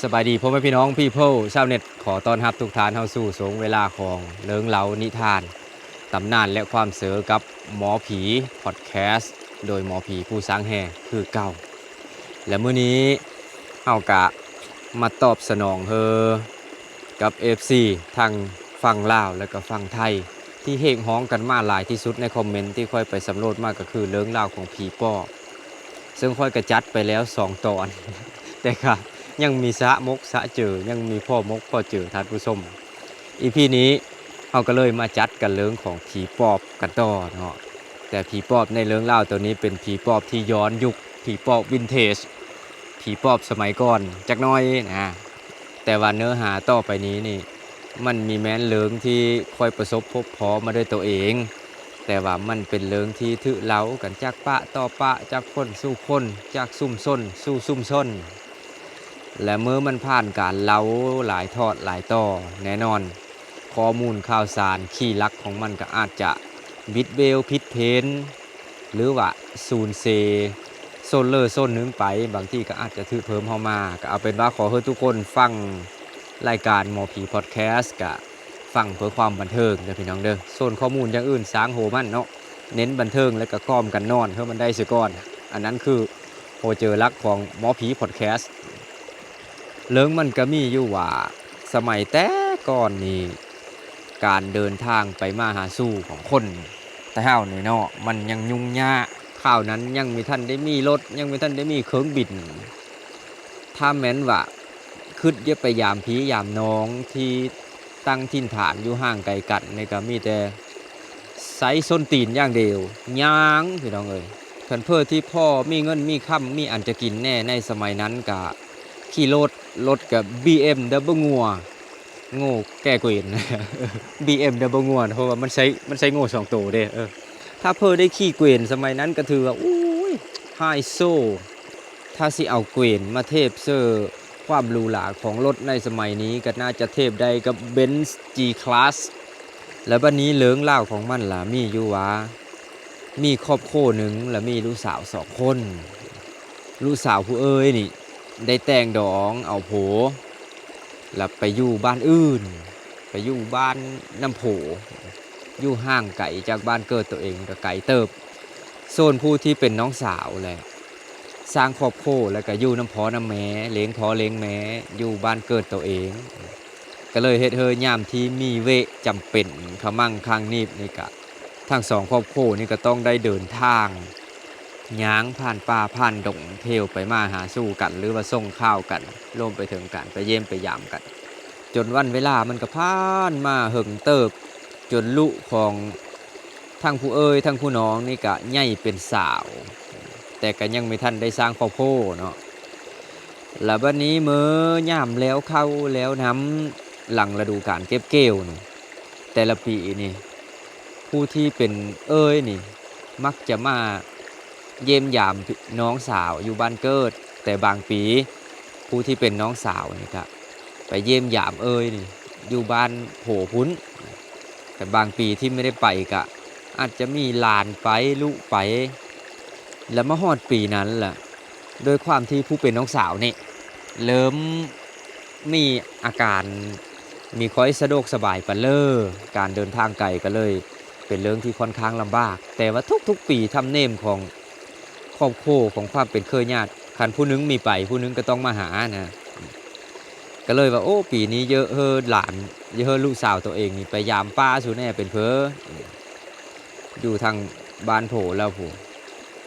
ສະບາຍດີພໍ່ແມ່ພີ່ນ້ອງ People ຊາວເນັດ ຂໍຕ້ອນຮັບທຸກທ່ານເຂົ້າສູ່ຊ່ວງເວລາຂອງເລື່ອງເລົ່ານິທານ ຕຳນານ ແລະ ຄວາມເຊີກັບໝໍຜີ Podcast ໂດຍໝໍຜີຜູ້ສ້າງແຮ່ຄືເກົ່າ. ແລະ ມື້ນີ້ເຮົາກະມາຕອບສະໜອງເຮີກັບ ເອັຟຊີ ທັງຝັ່ງລາວ ແລະ ກະຝັ່ງໄທ ທີ່ຮຽກຮ້ອງກັນມາຫຼາຍທີ່ສຸດໃນຄອມເມັນທີ່ຂ້ອຍໄປສຳຫຼວດມາ ກະຄືເລື່ອງລາວຂອງຜີປອບ. ເຊິ່ງຂ້ອຍກະຈັດໄປແລ້ວສອງຕອນ ແຕ່ກະຍັງມີສະໝົກສະເຈີ ຍັງມີພໍໝົກພໍເຈີທ່ານຜູ້ຊົມ. ອີພີນີ້ເຮົາກະເລີຍມາຈັດກັນເລື່ອງຂອງຜີປອບກັນຕໍ່ເນາະ. ແຕ່ຜີປອບໃນເລື່ອງລາວໂຕນີ້ເປັນຜີປອບທີ່ຍ້ອນຍຸກ, ຜີປອບວິນເທຈ, ຜີປອບສະໄໝກ່ອນຈັກໜ້ອຍນະ. ແຕ່ວ່າເນື້ອຫາຕໍ່ໄປນີ້ນີ້ ມັນມີແມ່ນເລື່ອງທີ່ຂ້ອຍປະສົບພົບພໍ້ມາດ້ວຍໂຕເອງ, ແຕ່ວ່າມັນເປັນເລື່ອງທີ່ຖືກເລົ່າກັນຈາກປາກຕໍ່ປາກ, ຈາກຄົນສູ່ຄົນ, ຈາກຊຸມຊົນສູ່ຊຸມຊົນ ແລະ ເມື່ອມັນຜ່ານການເລົ່າຫຼາຍທອດຫຼາຍຕໍ່, ແນ່ນອນ ຂໍ້ມູນຂ່າວສານຄີ່ຫຼັກຂອງມັນກໍອາດຈະບິດເບວຜິດເພນ ຫຼືວ່າສູນເສຍໂຊນເລີໂຊນໜຶ່ງໄປ, ບາງທີກໍອາດຈະຖືກເພີ່ມເຂົ້າມາ. ກໍເອົາເປັນວ່າຂໍໃຫ້ທຸກຄົນຟັງລາຍການໝໍຜີ Podcast ກະຟັງເພື່ອຄວາມບັນເທີງເດີພີ່ນ້ອງເດີ. ສ່ວນຂໍ້ມູນຢ່າງອື່ນຊ່າງຫົວມັນເນາະ, ເນັ້ນບັນເທີງ ແລະ ກະກ່ອມກັນນອນໃຫ້ມັນໄດ້ເສຍກ່ອນ. ອັນນັ້ນຄືຫົວໃຈຫຼັກຂອງໝໍຜີ Podcast. ເລື່ອງມັນກະມີຢູ່ວ່າ ສະໄໝແຕ່ກ່ອນນີ້ ການເດີນທາງໄປມາຫາສູ່ຂອງຄົນແຕ່ເຮົານີ້ເນາະ ມັນຍັງຫຍຸ້ງຍາກ. ຄາວນັ້ນຍັງມີທັນໄດ້ມີລົດ, ຍັງມີທັນໄດ້ມີເຄື່ອງບິນ. ຖ້າແມ່ນວ່າຄຶດຢາກໄປຢາມພີ່ຢາມນ້ອງທີ່ຕັ້ງຖິ່ນຖານຢູ່ຫ່າງໄກກັນນີ້ ກະມີແຕ່ໃຊ້ສົ້ນຕີນຢ່າງດຽວ, ຍ່າງ ພີ່ນ້ອງເອີຍ. ຄັນເພີ່ທີ່ພໍມີເງິນມີຄຳ ມີອັນຈະກິນແດ່ໃນສະໄໝນັ້ນກະຂີ່ລົດ, ລົດກະ BMW ງົວ ໂງ່ແກ່ເກວນ BMW ງົວ ເພາະວ່າມັນໃຊ້ ມັນໃຊ້ໂງ່ສອງໂຕເດ້. ເອີ ຖ້າເພີ່ໄດ້ຂີ່ເກວນສະໄໝນັ້ນກະຖືວ່າ ໂອ້ຍ ໄຮໂຊ. ຖ້າຊິເອົາເກວນມາທຽບໃສ່ຄວາມຫຼູຫຼາຂອງລົດໃນສະໄໝນີ້ ກໍໜ້າຈະທຽບໄດ້ກັບ Benz G-Class. ແລ້ວບັດນີ້ເລື່ອງລາວຂອງມັນລະມີຢູ່ວ່າ ມີຄອບຄົວໜຶ່ງ ລະມີລູກສາວສອງຄົນ. ລູກສາວຜູ້ເອີ່ຍນີ້ໄດ້ແຕ່ງດອງເອົາຜົວ ລະໄປຢູ່ບ້ານອື່ນ, ໄປຢູ່ບ້ານນ້ຳໂພ, ຢູ່ຫ່າງໄກຈາກບ້ານເກີດໂຕເອງກະໄກເຕີບ. ສ່ວນຜູ້ທີ່ເປັນນ້ອງສາວແຫຼະ ສ້າງຄອບຄົວ ແລ້ວກະຢູ່ນຳພໍ່ນຳແມ່, ລ້ຽງພໍ່ລ້ຽງແມ່ ຢູ່ບ້ານເກີດໂຕເອງ. ກະເລີຍເຮັດໃຫ້ຍາມທີ່ມີເວະຈຳເປັນຂະມັງຄັງໜີບນີ້ກະ ທັງສອງຄອບຄົວນີ້ກະຕ້ອງໄດ້ເດີນທາງ ຍ່າງຜ່ານປ່າຜ່ານດົງ ທ່ຽວໄປມາຫາສູ່ກັນ ຫຼືວ່າສົ່ງຂ່າວກັນ ລວມໄປເຖິງການໄປຢ້ຽມໄປຢາມກັນ. ຈົນວັນເວລາມັນກະຜ່ານມາເຫິງເຕີບ ຈົນລູກຂອງທັງຜູ້ເອີ່ຍທັງຜູ້ນ້ອງນີ້ກະໃຫຍ່ເປັນສາວ ແຕ່ກະຍັງບໍ່ທັນໄດ້ສ້າງຄອບຄົວເນາະ. ລະບັດນີ້ເມື່ອຍາມແລ້ວເຂົ້າແລ້ວນຳ ຫຼັງລະດູການເກັບກ່ຽວນີ້ ແຕ່ລະປີນີ້ ຜູ້ທີ່ເປັນເອີ່ຍນີ້ມັກຈະມາຢ້ຽມຢາມນ້ອງສາວຢູ່ບ້ານເກີດ, ແຕ່ບາງປີຜູ້ທີ່ເປັນນ້ອງສາວນີ້ກະໄປຢ້ຽມຢາມເອີ່ຍນີ້ຢູ່ບ້ານໂພພຸ້ນ. ແຕ່ບາງປີທີ່ບໍ່ໄດ້ໄປກະອາດຈະມີຫຼານໄປ ລູກໄປ. ລະມາຮອດປີນັ້ນລະ ໂດຍຄວາມທີ່ຜູ້ເປັນນ້ອງສາວນີ້ເລີ່ມມີອາການ ມີຄ່ອຍສະດວກສະບາຍປານເລີ, ການເດີນທາງໄກກະເລີຍເປັນເລື່ອງທີ່ຂ້ອນຂ້າງລຳບາກ. ແຕ່ວ່າທຸກໆປີທຳນຽມຂອງຄອບຄົວ ຂອງຄວາມເປັນເຄີຍຍາດ ຄັນຜູ້ໜຶ່ງມີໄປ ຜູ້ໜຶ່ງກະຕ້ອງມາຫານະ. ກະເລີຍວ່າ ໂອ້ ປີນີ້ຢາກເຮີຫຼານ ຢາກເຮີລູກສາວໂຕເອງນີ້ໄປຢາມປ້າຊູແດ່ເປັນເພີ ຢູ່ທາງບ້ານໂພລາວພຸ້ນ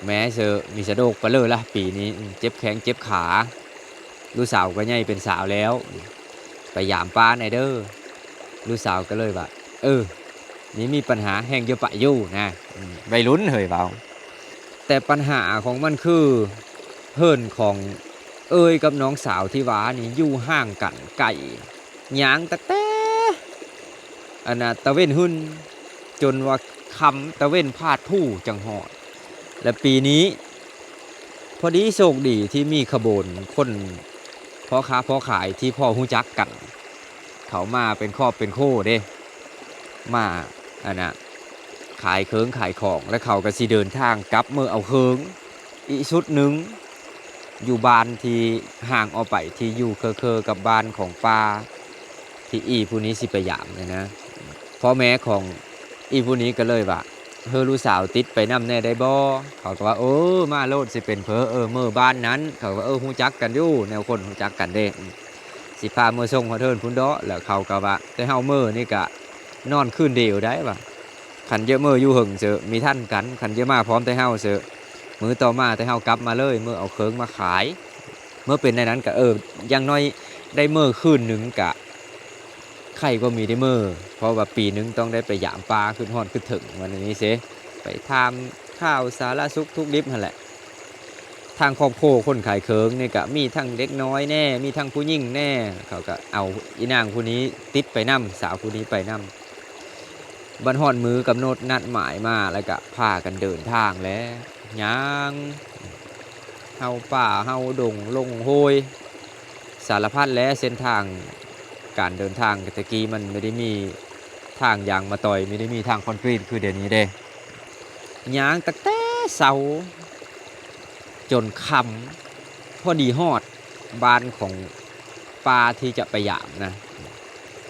ແມ້ເຊີມີສະໂດກປະເລີລະ ປີນີ້ເຈັບແຂ້ງເຈັບຂາ ລູກສາວກະໃຫຍ່ເປັນສາວແລ້ວ ໄປຢາມປ້າແດ່ເດີ. ລູກສາວກະເລີຍວ່າ ເອີ ນີ້ມີປັນຫາແຮ່ງຢາກໄປຢູ່ນະ ໄວລຸ້ນເຮີຍເວົ້າ. ແຕ່ປັນຫາຂອງມັນຄື ເຮືອນຂອງເອີ່ຍກັບນ້ອງສາວທີ່ວ່ານີ້ຢູ່ຫ່າງກັນໄກ ຍ່າງຕັ້ງແຕ່ ອັນນ່າ ຕາເວັນຫຶ້ນ ຈົນວ່າຄ່ຳຕາເວັນພາດພູຈັ່ງຮອດ. ແລະ ປີນີ້ພໍດີໂຊກດີທີ່ມີຂະບວນຄົນພໍ່ຄ້າພໍ່ຂາຍທີ່ພໍຮູ້ຈັກກັນ ເຂົາມາເປັນຄອບເປັນຄົວເດ້ ມາ ອັນນ່າ ຂາຍເຄື່ອງຂາຍຂອງ ແລະ ເຂົາກະຊິເດີນທາງກັບເມືອເອົາເຄື່ອງອີກຊຸດໜຶ່ງ. ຢູ່ບ້ານທີ່ຫ່າງອອກໄປ ທີ່ຢູ່ເຄີໆກັບບ້ານຂອງປ້າທີ່ອີ່ຜູ້ນີ້ຊິໄປຢາມນີ້ນະ. ພໍ່ແມ່ຂອງອີ່ຜູ້ນີ້ກໍເລີຍວ່າ ເຮີ ລູກສາວຕິດໄປນຳແດ່ໄດ້ບໍ່? ເຂົາກໍວ່າ ເອີ ມາໂລດ ຊິເປັນເພີ. ເອີ ເມືອບ້ານນັ້ນ. ເຂົາກໍວ່າ ເອີ ຮູ້ຈັກກັນຢູ່ ແນວຄົນຮູ້ຈັກກັນເດ້ ຊິພາເມືອສົ່ງຮອດເຮືອນພຸ້ນເດາະ. ແລ້ວເຂົາກໍວ່າ ແຕ່ເຮົາເມືອນີ້ກະນອນຄືນດຽວໄດ້ວ່າ ຄັນຈະເມືອຢູ່ເຫິງເສີ ມີທັນກັນ ຄັນຈະມາພ້ອມແຕ່ເຮົາເສີ. ມື້ຕໍ່ມາແຕ່ເຮົາກັບມາເລີຍ ເມືອເອົາເຄິງມາຂາຍ. ເມື່ອເປັນແນວນັ້ນກະ ເອີ ຢ່າງໜ້ອຍໄດ້ເມືອຄືນໜຶ່ງກະໄຄກວ່າມີໄດ້ເມືອ ເພາະວ່າປີໜຶ່ງຕ້ອງໄດ້ໄປຢາມປ້າ ຄຶດຮອດຄຶດເຖິງ ວ່າແນວນີ້ເຊ ໄປຖາມຂ່າວສາລະສຸກທຸກດິບຫັ້ນແຫຼະ. ທາງຄອບຄົວຄົນຂາຍເຄິງນີ້ກະມີທັງເດັກນ້ອຍແດ່ ມີທັງຜູ້ຍິງແດ່ ເຂົາກະເອົາອີ່ນາງຜູ້ນີ້ຕິດໄປນຳ ສາວຜູ້ນີ້ໄປນຳ. ບັດຮອດມື້ກຳນົດນັດໝາຍມາ ແລ້ວກະພາກັນເດີນທາງແຫຼະ ຍ່າງເຫົ່າປ່າເຫົ່າດົງ ຫຼົງໂຮຍ ສາລະພັດແຫຼະ. ເສັ້ນທາງການເດີນທາງແຕ່ກີ້ມັນບໍ່ໄດ້ມີທາງຢາງມາຕອຍ ບໍ່ໄດ້ມີທາງຄອນກຣີດຄືດຽວນີ້ເດ້. ຍ່າງຕັ້ງແຕ່ເຊົ້າຈົນຄ່ຳ ພໍດີຮອດບ້ານຂອງປ້າທີ່ຈະໄປຢາມນະ.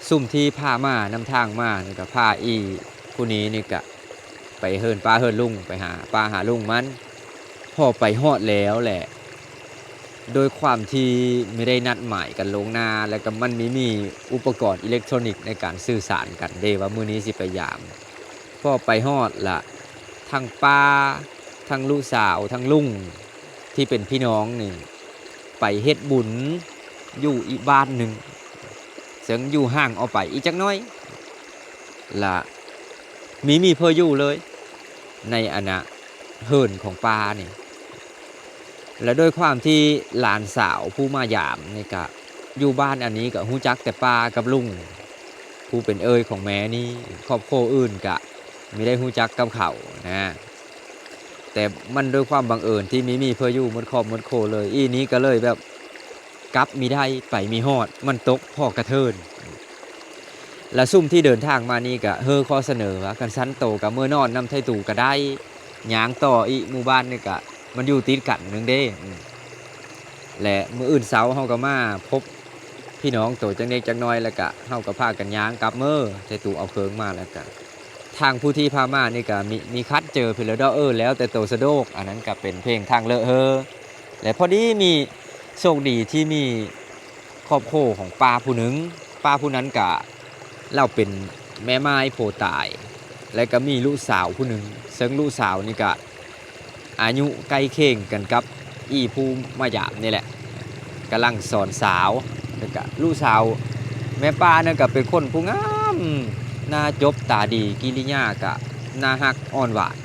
ຊຸມທີ່ພາມານຳທາງມານີ້ກະພາອີ່ຜູ້ນີ້ນີ້ກະໄປເຮືອນປ້າເຮືອນລຸງ ໄປຫາປ້າຫາລຸງມັນ. ພໍໄປຮອດແລ້ວແຫຼະ ໂດຍຄວາມທີ່ມີໄດ້ນັດໝາຍກັນລ່ວງໜ້າ ແລ້ວກະມັນມີ ມີອຸປະກອນອີເລັກໂທຣນິກໃນການສື່ສານກັນເດ້ ວ່າມື້ນີ້ຊິໄປຢາມ. ພໍໄປຮອດລະ ທັງປ້າ ທັງລູກສາວ ທັງລຸງທີ່ເປັນພີ່ນ້ອງນີ້ ໄປເຮັດບຸນຢູ່ອີກບ້ານໜຶ່ງ ເຊິ່ງຢູ່ຫ່າງອອກໄປອີກຈັກໜ້ອຍ ລະມີມີເພີຢູ່ເລີຍ ໃນອັນນະເຮືອນຂອງປ້ານີ້. ແລະ ດ້ວຍຄວາມທີ່ຫຼານສາວຜູ້ມາຢາມນີ້ກະຢູ່ບ້ານອັນນີ້ກະຮູ້ຈັກແຕ່ປ້າກັບລຸງ ຜູ້ເປັນເອື້ອຍຂອງແມ່ນີ້ ຄອບຄົວອື່ນກະມີໄດ້ຮູ້ຈັກກັບເຂົານະ. ແຕ່ມັນດ້ວຍຄວາມບັງເອີນທີ່ມີມີເພີຢູ່ໝົດຄອບໝົດຄົວເລີຍ ອີ່ນີ້ກໍເລີຍແບບກັບມີໄດ້ໄປມີຮອດ ມັນຕົກພໍກະເທີນ. ລະຊຸມທີ່ເດີນທາງມານີ້ກະເຮີຂໍສະເໜີວ່າ ຄັນຊັ້ນໂຕກະເມືອນອນນຳໄທຕູກະໄດ້ ຍ່າງຕໍ່ອີກ ໝູ່ບ້ານນີ້ກະມັນຢູ່ຕິດກັນໜຶ່ງເດ້. ແລະ ມື້ອື່ນເຊົ້າເຮົາກໍມາພົບພີ່ນ້ອງໂຕຈັກເລັກຈັກນ້ອຍ ແລ້ວກະເຮົາກໍພາກັນຍ່າງກັບເມືອ ໄທຕູເອົາເຄີງມາ ແລ້ວກະທາງຜູ້ທີ່ພາມານີ້ກະມີ ມີຄັດເຈີເພິ່ນແລ້ວດອກ. ເອີ ແລ້ວແຕ່ໂຕສະດວກ ອັນນັ້ນກະເປັນເພງທາງເລີກເຮີ. ແລະ ພໍດີມີໂຊກດີທີ່ມີຄອບຄົວຂອງປ້າຜູ້ໜຶ່ງ ປ້າຜູ້ນັ້ນກະລາວເປັນແມ່ໝ້າຍຜົວຕາຍ ແລະ ກະມີລູກສາວຜູ້ໜຶ່ງ ເຊິ່ງລູກສາວນີ້ກະອາຍຸໃກ້ຄຽງກັນກັບອີ່ຜູ້ມາຢາມນີ້ແຫຼະ ກຳລັງສອນສາວ. ແລ້ວກະລູກສາວແມ່ປ້ານັ້ນກະເປັນຄົນຜູ້ງາມ ໜ້າຈົບຕາດີ ກິລິຍາກະໜ້າຮັກອ່ອນຫວານ.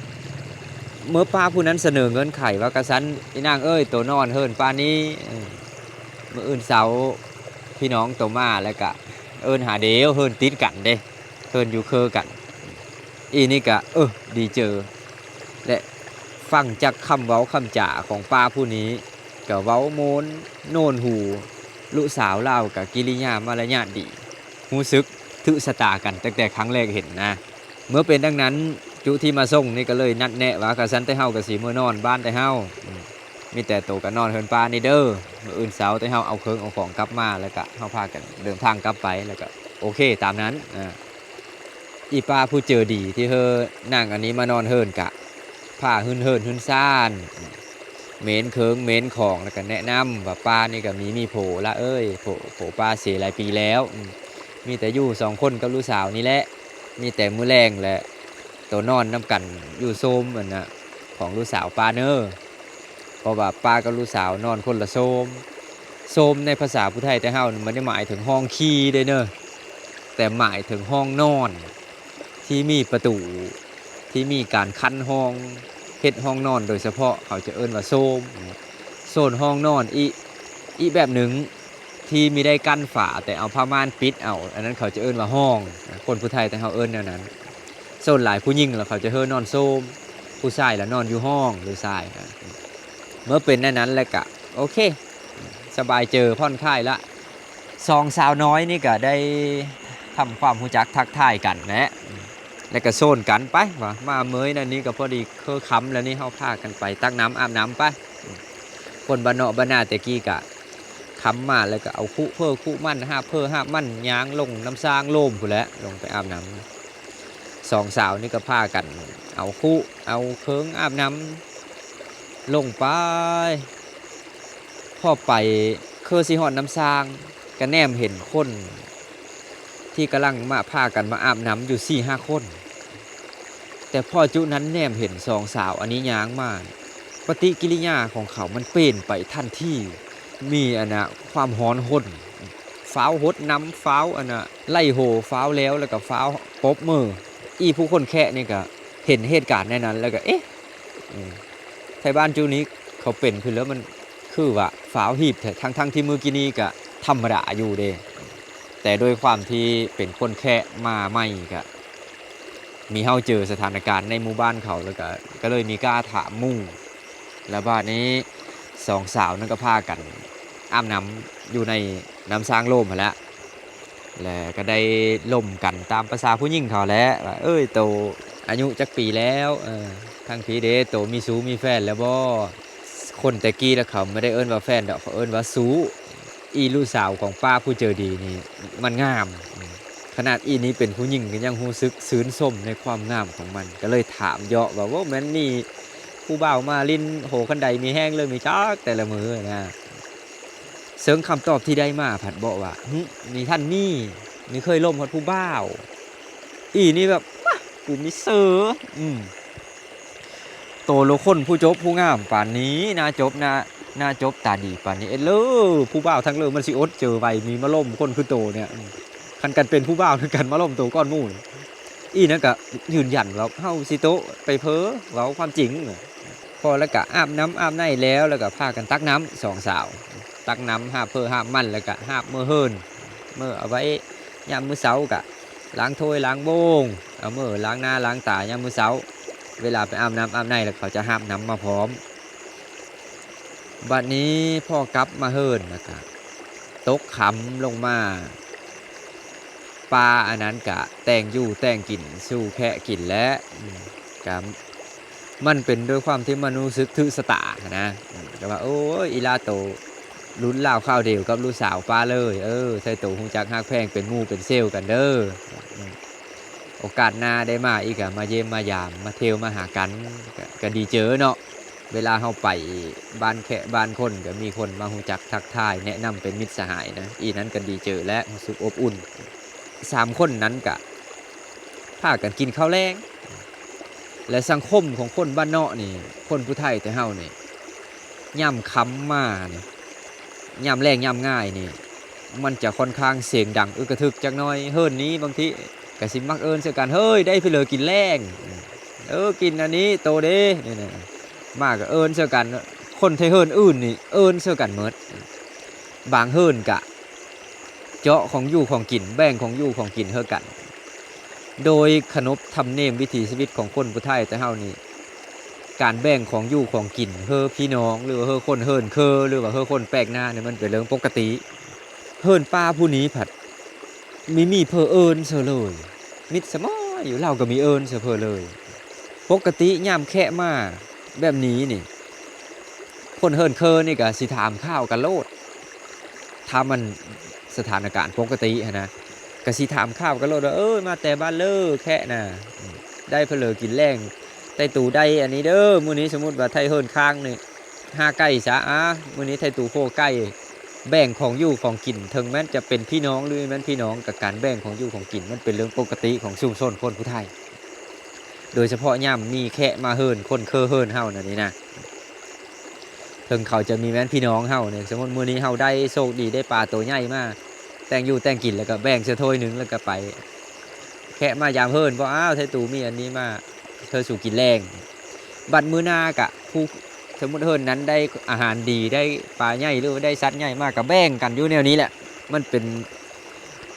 ເມື່ອປ້າຜູ້ນັ້ນສະເໜີເງື່ອນໄຂວ່າ ກະຊັ້ນອີ່ນາງເອີຍ ໂຕນອນເຮືອນປ້ານີ້ ເອີ ມື້ອື່ນເຊົ້າພີ່ນ້ອງໂຕມາ ແລ້ວກະເອີ້ນຫາເດວ ເຮືອນຕິດກັນເດ້ ເຮືອນຢູ່ເຄີກັນ. ອີ່ນີ້ກະ ເອີ ດີເຈີ ແລະ ຟັງຈາກຄຳເວົ້າຄຳຈາຂອງປ້າຜູ້ນີ້ ກະເວົ້າໂມນໂນນຫູ ລູກສາວລາວກະກິລິຍາມາລະຍາດດີ ຮູ້ສຶກຖືກຊະຕາກັນຕັ້ງແຕ່ຄັ້ງແລກເຫັນນະ. ເມື່ອເປັນດັ່ງນັ້ນ ຈຸທີ່ມາສົ່ງນີ້ກໍເລີຍນັດແນະວ່າ ກະຊັ້ນແຕ່ເຮົາກໍຊິເມືອນອນບ້ານແຕ່ເຮົາ ອືມ ມີແຕ່ໂຕກໍນອນເຮືອນປ້ານີ້ເດີ ມື້ອື່ນເຊົ້າແຕ່ເຮົາເອົາເຄື່ອງເອົາຂອງກັບມາ ແລ້ວກະເຮົາພາກັນເດີນທາງກັບໄປ ແລ້ວກະໂອເຄຕາມນັ້ນ. ອາ ອີປ້າຜູ້ເຈີດີທີ່ເຮີນາງອັນນີ້ມານອນເຮືອນ ກະພາຮືນເຮືອນຮືນຊານ ເໝນເຄື່ອງເໝນຂອງ ແລ້ວກະແນະນຳວ່າ ປ້ານີ້ກະມີ ມີຜົວລະເອີຍ ຜົວ ຜົວປ້າເສຍຫຼາຍປີແລ້ວ ອືມ ມີແຕ່ຢູ່ສອງຄົນກັບລູກສາວນີ້ແຫຼະ ມີແຕ່ມື້ແລງແຫຼະ ໂຕນອນນຳກັນຢູ່ໂຊມອັນນະ ຂອງລູກສາວປ້າເນີ ເພາະວ່າປ້າກັບລູກສາວນອນຄົນລະໂຊມ. ໂຊມໃນພາສາຜູ້ໄທແຕ່ເຮົານີ້ ມັນໄດ້ໝາຍເຖິງຫ້ອງຄີເດ້ເນີ ແຕ່ໝາຍເຖິງຫ້ອງນອນທີ່ມີປະຕູ ທີ່ມີການຄັນຫ້ອງ ເຮັດຫ້ອງນອນໂດຍສະເພາະ ເຂົາຈະເອີ້ນວ່າໂຊມ. ສ່ວນຫ້ອງນອນອີກ ອີກແບບໜຶ່ງ ທີ່ມີໄດ້ກັ້ນຝາ ແຕ່ເອົາຜ້າມ່ານປິດເອົາ ອັນນັ້ນເຂົາຈະເອີ້ນວ່າຫ້ອງ. ຄົນຜູ້ໄທແຕ່ເຮົາເອີ້ນແນວນັ້ນ. ສ່ວນຫຼາຍຜູ້ຍິງລະເຂົາຈະເຮີນອນໂຊມ ຜູ້ຊາຍລະນອນຢູ່ຫ້ອງ ຜູ້ຊາຍນະ. ເມື່ອເປັນແນວນັ້ນແລ້ວກະໂອເຄ ສະບາຍເຈີຜ່ອນຄາຍລະ. ສອງສາວນ້ອຍນີ້ກະໄດ້ທຳຄວາມຮູ້ຈັກທັກທາຍກັນແຫຼະ ແລ້ວກະໂຊນກັນໄປວ່າ ມາເມີຍນັ້ນນີ້ກະພໍດີເຄີຄ່ຳແລ້ວນີ້ ເຮົາພາກັນໄປຕັກນ້ຳອາບນ້ຳໄປ. ຄົນບ້ານເນາະບ້ານນາແຕ່ກີ້ກະຄຳມາ ແລ້ວກະເອົາຄຸເພີຄຸມັນ ຫາບເພີຫາບມັນ ຍ່າງລົງນ້ຳສ້າງໂລມພຸ້ນແຫຼະ ລົງໄປອາບນ້ຳ. ສອງສາວນີ້ກໍພາກັນເອົາຄຸ ເອົາເຄີງອາບນ້ຳລົງໄປ. ພໍໄປເຄືຊິຮອດນ້ຳສ້າງ ກໍແນມເຫັນຄົນທີ່ກຳລັງມາ ພາກັນມາອາບນ້ຳຢູ່ສີ່ຫ້າຄົນ. ແຕ່ພໍຈຸນັ້ນແນມເຫັນສອງສາວອັນນີ້ຍ່າງມາ ປະຕິກິລິຍາຂອງເຂົາມັນປ່ຽນໄປທັນທີ ມີອັນນະ ຄວາມຮ້ອນຮົນ ຟ້າວຫົດນ້ຳ ຟ້າວອັນນະ ໄລ່ໂຫ ຟ້າວແລ້ວ ແລ້ວກໍຟ້າວປົບມື. ອີ່ຜູ້ຄົນແຄະນີ້ກໍເຫັນເຫດການໃນນັ້ນ ແລ້ວກໍ ເອະ ອືມ ໄທບ້ານຈຸນີ້ເຂົາເປັນຂຶ້ນແລ້ວ ມັນຄືວ່າຟ້າວຮີບແທ້ ທັງໆທີ່ມື້ກີ້ນີ້ກໍທຳມະດາຢູ່ເດ້. ແຕ່ດ້ວຍຄວາມທີ່ເປັນຄົນແຄະມາໃໝ່ ກະມີເຮົາເຈີສະຖານະການໃນໝູ່ບ້ານເຂົາ ແລ້ວກະ ກະເລີຍມີກ້າຖາມໝູ່. ແລ້ວບາດນີ້ສອງສາວນັ້ນກໍພາກັນອາບນ້ຳຢູ່ໃນນ້ຳສ້າງໂລມຫັ້ນແຫຼະ ແລ້ວກໍໄດ້ລົມກັນຕາມພາສາຜູ້ຍິງເຂົາແຫຼະ ວ່າ ເອີຍ ໂຕອາຍຸຈັກປີແລ້ວ? ເອີ ທາງພີ້ເດ ໂຕມີຊູ້ມີແຟນແລ້ວບໍ່? ຄົນແຕ່ກີ້ລະເຂົາບໍ່ໄດ້ເອີ້ນວ່າແຟນດອກ ເຂົາເອີ້ນວ່າຊູ້. ອີ່ລູກສາວຂອງປ້າຜູ້ໃຈດີນີ້ມັນງາມ ຂະໜາດອີ່ນີ້ເປັນຜູ້ຍິງກໍຍັງຮູ້ສຶກຊື່ນຊົມໃນຄວາມງາມຂອງມັນ ກໍເລີຍຖາມເຍາະວ່າ ໂອ້ ແມ່ນມີຜູ້ບ່າວມາຫຼິ້ນໂຫຄັນໃດມີແຮງເລີຍ ມີຈັກແຕ່ລະມື້ນະ. ເຊິ່ງຄຳຕອບທີ່ໄດ້ມາພັດເວົ້າວ່າ ຫຶ ນີ້ທ່ານມີ ນີ້ເຄີຍລົມຮອດຜູ້ບ່າວ. ອີ່ນີ້ແບບ ມາ ກູມີເສີ ອືມ ໂຕໂລຄົນຜູ້ຈົບຜູ້ງາມປານນີ້ ໜ້າຈົບ ໜ້າ ໜ້າຈົບຕາດີປານນີ້ ເອີ ເລີ ຜູ້ບ່າວທັງເລີມັນຊິອົດເຈີໄຫວ ມີມາລົມຄົນຄືໂຕເນ່ຍ ອືມ ຄັນກັນເປັນຜູ້ບ່າວຄືກັນມາລົມໂຕກ່ອນໝູ່. ອີ່ນັ້ນກະຢືນຢັນວ່າ ເຮົາຊິໂຕະໄປເພີ້ ເວົ້າຄວາມຈິງ. ພໍແລ້ວກະອາບນ້ຳອາບໃນແລ້ວ ແລ້ວກະພາກັນຕັກນ້ຳ ສອງສາວ ຕັກນ້ຳ ຫາບເພີຫາບມັນ ແລ້ວກະຫາບເມືອເຮືອນ ເມືອເອົາໄວ້ຍາມມື້ເຊົ້າ ກະລ້າງຖ້ວຍລ້າງໂບງ ເອົາເມືອລ້າງໜ້າລ້າງຕາຍາມມື້ເຊົ້າ. ເວລາໄປອາບນ້ຳອາບໃນ ແລ້ວເຂົາຈະຫາບນ້ຳມາພ້ອມ. ບັດນີ້ພໍກັບມາເຮືອນ ແລ້ວກະຕົກຄ່ຳລົງມາ ປາອັນນັ້ນກະແຕ່ງຢູ່ແຕ່ງກິນສູ່ແຄະກິນແຫຼະ ອືມ ກະ ມັນເປັນດ້ວຍຄວາມທີ່ມັນຮູ້ສຶກຖືກຊະຕາຫັ້ນນະ ອືມ ກໍວ່າ ໂອ້ຍ ອີ່ຫຼ້າໂຕລຸ້ນລາວຄາວດຽວກັບລູກສາວປ້າເລີຍ ເອີ ໃຫ້ໂຕຮູ້ຈັກຮັກແພງເປັນໝູ່ເປັນເຊວກັນເດີ ອືມ ໂອກາດໜ້າໄດ້ມາອີກ ກໍມາຢ້ຽມມາຢາມ ມາທ່ຽວມາຫາກັນ ກໍ ກໍດີເຈີເນາະ. ເວລາເຮົາໄປບ້ານແຂກບ້ານຄົນ ກໍມີຄົນມາຮູ້ຈັກທັກທາຍ ແນະນຳເປັນມິດສະຫາຍນະ ອີ່ນັ້ນກໍດີເຈີ ແລະ ຮູ້ສຶກອົບອຸ່ນ. ສາມຄົນນັ້ນກະພາກັນກິນເຂົ້າແລງ ແລະ ສັງຄົມຂອງຄົນບ້ານເນາະນີ້ ຄົນຜູ້ໄທແຕ່ເຮົານີ້ ຍາມຄ່ຳມານີ້ ຍາມແລງຍາມງາຍນີ້ ມັນຈະຂ້ອນຂ້າງສຽງດັງອຶກກະທຶກຈັກໜ້ອຍ. ເຮືອນນີ້ບາງທີກະຊິມັກເອີ້ນໃສ່ກັນ ເຮີ້ຍ ໄດ້ເພີເລີກິນແລງ ເອີ ກິນອັນນີ້ໂຕເດ ນີ້ນະ ມາກະເອີ້ນໃສ່ກັນ. ຄົນໄທເຮືອນອື່ນນີ້ເອີ້ນໃສ່ກັນໝົດ. ບາງເຮືອນກະເຈາະຂອງຢູ່ຂອງກິນ ແບ່ງຂອງຢູ່ຂອງກິນເຮີກັນ. ໂດຍຂະໜົບທຳນຽມວິຖີຊີວິດຂອງຄົນຜູ້ໄທແຕ່ເຮົານີ້ ການແບ່ງຂອງຢູ່ຂອງກິນເຮີພີ່ນ້ອງ ຫຼືວ່າເຮີຄົນເຮືອນເຄີ ຫຼືວ່າເຮີຄົນແປກໜ້ານີ້ ມັນເປັນເລື່ອງປົກກະຕິ. ເຮືອນປ້າຜູ້ນີ້ພັດມີມີເພີເອີ້ນເສີເລີຍ ມິດສະໝໍຢູ່ ລາວກໍມີເອີ້ນເສີເພີເລີຍ. ປົກກະຕິຍາມແຂກມາແບບນີ້ນີ້ ຄົນເຮືອນເຄີນີ້ກໍຊິຖາມຂ່າວກັນໂລດ ຖ້າມັນສະຖານະການປົກກະຕິຫັ້ນນະ ກໍຊິຖາມຂ່າວກັນໂລດວ່າ ເອີ ມາແຕ່ບ້ານເລີແຄະນະ ໄດ້ເພີເລີກິນແລງ ໄຕ້ຕູໄດ້ອັນນີ້ເດີ ມື້ນີ້ ສົມມຸດວ່າໄທເຮືອນຄ້າງນີ້ ຫາໄກ່ຊະ ອາ ມື້ນີ້ໄທຕູໂຄໄກ່. ແບ່ງຂອງຢູ່ຂອງກິນ ເຖິງແມ່ນຈະເປັນພີ່ນ້ອງ ຫຼື ແມ່ນພີ່ນ້ອງ ກໍການແບ່ງຂອງຢູ່ຂອງກິນ ມັນເປັນເລື່ອງປົກກະຕິຂອງຊຸມຊົນຄົນຜູ້ໄທ ໂດຍສະເພາະຍາມມີແຂກມາເຮືອນ ຄົນເຄີເຮືອນເຮົານັ້ນນີ້ນະ. ເຖິງເຂົາຈະມີແມ່ນພີ່ນ້ອງເຮົານີ້ ສົມມຸດມື້ນີ້ເຮົາໄດ້ໂຊກດີໄດ້ປາໂຕໃຫຍ່ມາ ແຕ່ງຢູ່ແຕ່ງກິນ ແລ້ວກໍແບ່ງໃສ່ຖ້ວຍໜຶ່ງ ແລ້ວກໍໄປ. ແຂກມາຢາມເຮືອນ ບໍ່ ອ້າວ ໄທຕູມີອັນນີ້ມາເທີສູ່ກິນແລງ. ບັດມື້ໜ້າກະຜູ້ ສົມມຸດເຮືອນນັ້ນໄດ້ອາຫານດີ ໄດ້ປາໃຫຍ່ ຫຼືວ່າໄດ້ສັດໃຫຍ່ມາ ກະແບ່ງກັນຢູ່ແນວນີ້ແຫຼະ ມັນເປັນ